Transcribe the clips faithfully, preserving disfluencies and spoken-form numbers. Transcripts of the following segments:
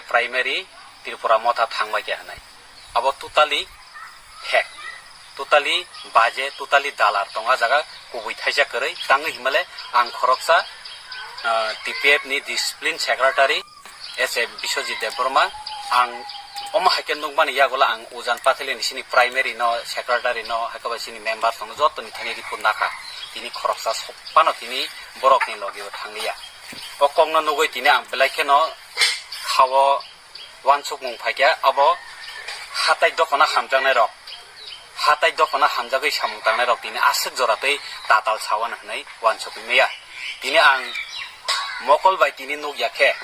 Primary Tripura Motha thangbai khe hinwi. Abo totally fake, totally baje, totally dalar tong a jaga, kubui thaisa kwrwi. Tangwi himale ang khoroksa, ah, T P F ni discipline secretary, S A Biswajit Debbarma, ang omo hai khe nukmani yagulo ang Ujan Pathili ni sini primary no, secretary no, hai khe bai sini member tong joto ni thani report nakha. Tini khoroksa sophano tini borok ni logi o thangliya. O kok no nugwi tini ang belai kheno khao uansukmung phaikha, abo hatai dophano hamjaknairok, hatai dophano hamjagwi samung tangnairok tini aswk jora twi tatal sawana hwnwi uansukwi maya. Tini ang mokol bai tini nukya khe,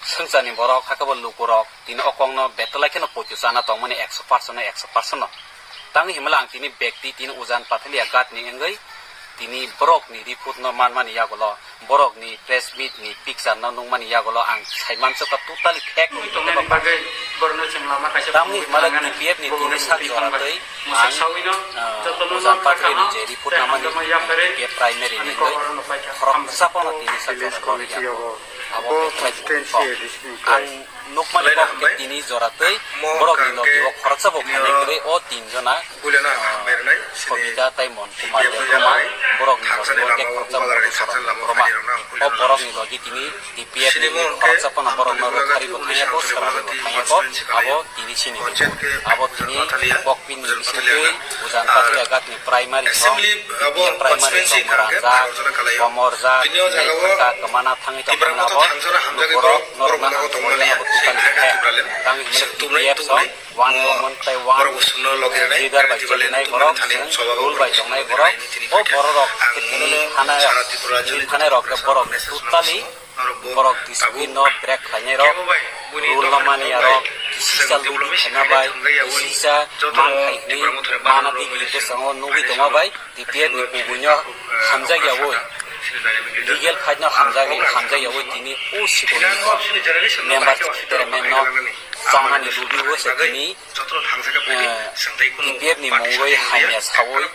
swngcharni borok, hakhe bo lukurok tini o kokno betwlai kheno poito chana tongmani ekso percent no, ekso percent no. Tangwi himala ang tini bekti tini Ujan Pathaliya Ghat ni wngwi tini borok ni report no manmani yagulo, borok ni press meet ni picture no nukmani yagulo ang sai mansukha totally fake. Tongmani bagwi borokno chwng lama kaisa. Tamni himala T P F ni tini sak jora twi ang, ah, Ujan Pathaliya ni je report namani T P F primary ni wngwi khoroksa phano tini sak jora twi abo constituency ang nukmani kok khe tini jora twi borok ni logi o khoroksa bo phainai kwrwi o tin jona, ah, Kobita tei Mon Kumar Debbarma borok ni logi o tei khoroksa bo Dusarang Debbarma. O borok ni logi tini T P F ni khoroksa phano borok no rwkhari bo thangya kho, swrang bo thangya kho, abo tini sini abo tini kokpin ni bisingtwi Ujan Pathaliya Ghat ni primary song, primary song ranjak, komorjak, tei thangka kwmana thangwi tongmani abo borok norokno ang abo totally khe tang himle T P F song, one woman tei one leader bai cholinai borok, rule bai tongnai borok, o borok rok khe tini thanai rok, tini thanai rok khe borok totally borok discipline no break khlainai rok, rule no mani ya rok, kisisa ludi khaina bai, kisisa man khai hwnwi mana digini bwskango nugwi tongma bai, T P F ni kubui no hamjak yawi, legal fight no hamjak, hamjak yawi tini o sikoni member chairman no chamani ludi o se tini, eh, T P F ni mungwi hamya sawi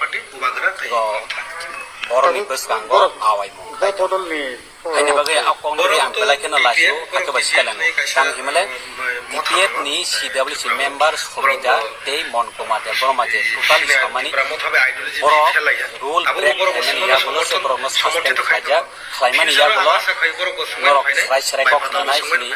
borok ni bwskango awaimung. Haini bagwi a kokno ri ang belai kheno lasio, hakhe bai swkang tang himale T P F ni C W C member Sobita tei Mon Kumar Debbarma je totally samani borok rule break khlaimani yagulo se borokno suspend khlaijak, khlaimani yagulo norok srai srai kok khnanai sini.